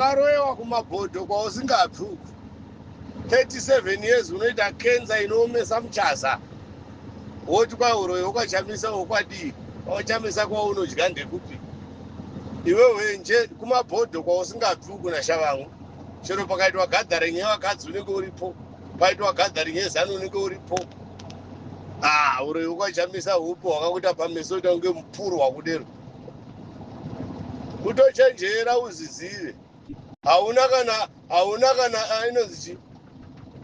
Wakaroyewa kumabhodho kwausingabvi uku. 37 years unoita kenza inoomesa muchaza. Woti kwauroyi wokwachamisa wokwadii? Kwachamisa kwaunodya ndekupi? Iwe hwenje kumabhodho kwausingabvi uku nashavangu. Chero pakaitwa gathering yevakadzi unenge uripo. Paitwa gathering yezanu unenge uripo. Ah, uroyi wokwachamisa hupo hwakakuita pameso kuita kunge mupuro wakudero. Kutochenjera uzizive. Hauna kana hauna kana ah, inonzi chi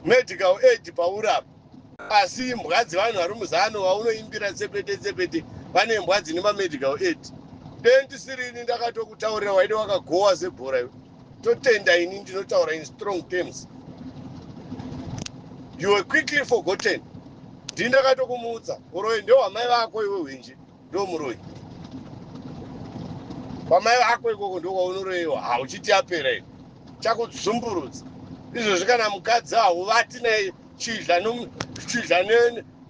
medical aid pauri apa. Asi imbwa dzevanhu vari muzano vaunoimbira tsepete tsepete vane imbwa dzine mamedical aid. Dei ndisiri ini ndakatokutaurira waide wakagowa sebhora iwe. Totenda ini ndinotaura in strong terms. You were quickly forgotten. Ndini ndakatokumutsa. Uroyi ndehwamai vako iwe hwenje. Ndomuroyi. Kwamai vako ikoko ndokwaunorewa. Hauchiti yapera iyo. Chakudzumburudza. Izvozvi kana mukadzi hauvati naye chidla chidla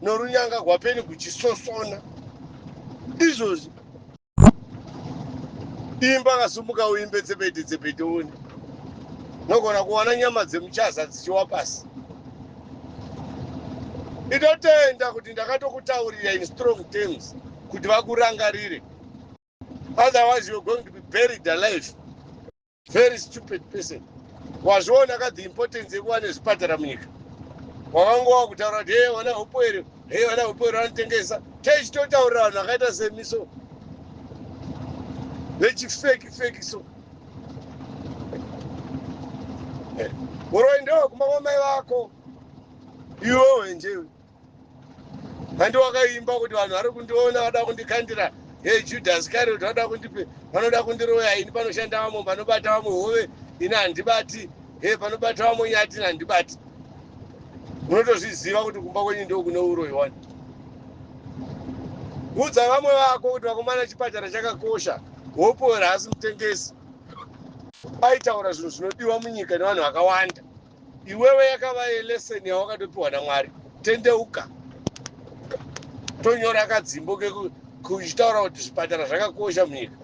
norunyanga gwapeni kuchisosona. Izvozvi imba akasumuka uimbe tsepete tsepete uone. Nogona kuwana nyama dzemuchaza dzichiwa pasi. Ndinotenda kuti ndakatokutaurira in strong terms kuti vakurangarire. Otherwise you're going to be buried alive. Very stupid person. Wazviona ka the importance yekuva nezvipatara munyika. Wakangova kutaura kuti hey vana hopo here, hey vana hopo here vanotengesa. Techitotaurira vanhu vakaita semi so. Vechifeki feki so. Uroyi ndewekumba kwamai vako. Iwe wenjewe. Handi wakaimba kuti vanhu vari kundiona vada kundikandira hey Judas Iscariot vada kundipe vanoda kundiroya ini panoshanda vamwe panobata vamwe hove ini handibati hey panobata vamwe nyati ini handibati. Unotozviziva kuti kumba kwenyu ndo kune uroyi wani. Udza vamwe vako kuti vakomana chipatara chakakosha. Hopewell haasi mutengesi. Aitaura zvinhu zvinodiwa munyika nevanhu vakawanda. Iwewe yakava yelesson yawakatopiwa naMwari. Tendeuka. Tonyora kadzimbo kekuchitaura kuti zvipatara zvakakosha munyika.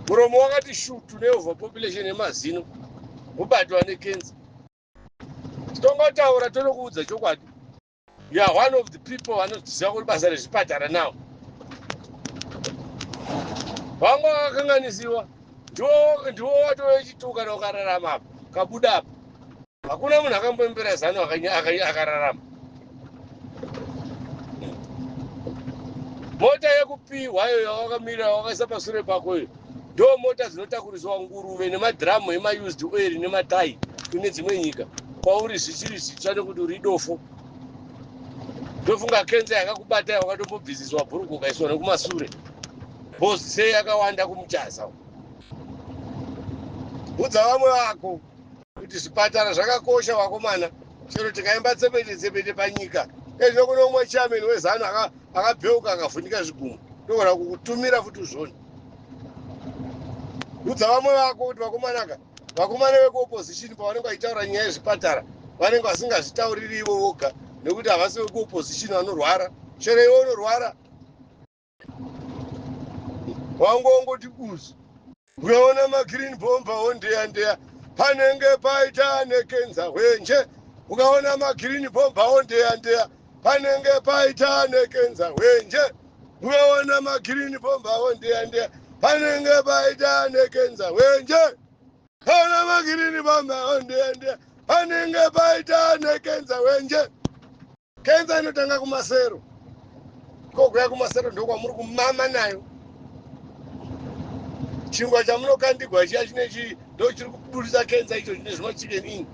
Muromo wakati shutu neoverpopulation yemazino. Wobatwa nekenza. Tongotaura tonokuudza chokwadi. You are one of the people vanoziva kuti basa rezvipatara now. Vamwe vakakanganisiwa ndiwo watove chituka kana ukararama apa kabuda apa. Hakuna munhu akamboimbira zano akararama. Mota yekupiwa iyo yawakamira wakaisa pasure pako iyo ndo mota dzinotakuriswa nguruve nemadhiramu emaused oil nematai kune dzimwe nyika kwauri zvichiri zvitsva nekuti uri dofo. Ndofunga kenza yakakubata wakatombobvisiswa bhuruku ukaiswa nekumasure bhozi sei yakawanda kumuchaza. Udza vamwe vako kuti zvipatara zvakakosha vakomana, chero tikaimba tsepete tsepete panyika. Ezvino kune umwe chairman wezanu akabheuka akavhunika zvigumwe, ndogona kukutumira futi uzvone. Udza vamwe vako kuti vakomanaka, vakomana vekuopposition pavanenge vachitaura nyaya yezvipatara vanenge vasingazvitauriri ivo voga nekuti havasi vekuopposition vanorwara. Chero iwe unorwara wangu wongoti uzu ukaona magreen bomba wondeya ndeya panenge paita nekenza hwenje. Ukaona magreen bomba wondeya ndeya panenge paita nekenza hwenje. Ukaona magreen bomba wondeya ndeya panenge paita nekenza hwenje. Pana magreen bomba wondeya ndeya panenge paita nekenza hwenje. Kenza inotanga kumasero. Kokuya kumasero ndokwamuri kumama nayo. Chingwa chamunokandigwa chiya chine chi ndo chiri kubudisa kenza icho chine zvima chicken in.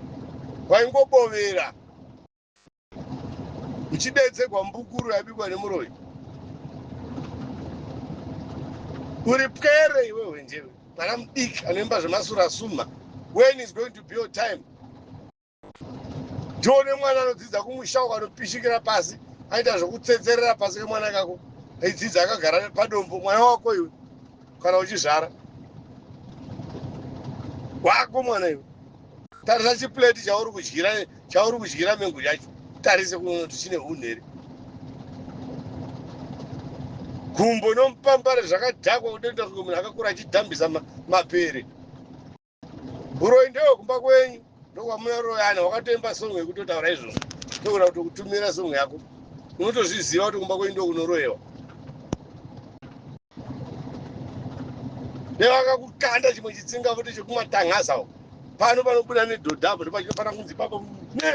Waingobovera. Uchidedzegwa mbukuru yabikwa nemuroyi. Uri pwere iwe hwenjewe. Mwana mudiki anoimba zvemasura suma. When is going to be your time? Ndione mwana anodzidza kumusha uko anopishikira pasi, aita zvokutsetserera pasi kemwana kako, aidzidza akagara padombo. Mwana wako iwe, kana uchizvara wako mwana iwe, tarisa chipleti chauri kudyira, chauri kudyira mengu yacho, tarise kuona kuti chine hunhu here. Gumbo nomupambare zvakadhakwa kutoita kunge munhu akakura achidhambisa mapere. Uroyi ndewekumba kwenyu, ndokwamunoroyana. Wakatoimba song yekutotaura izvozvo, ndogona kutokutumira song yako. Unotozviziva kuti kumba kwenyu ndokunoroyewa. Nevakakukanda chimwe chitsinga futi chekumatangaza uko pano panobuda nedhodha apo ndopachinofanira kunzi ipapo ne.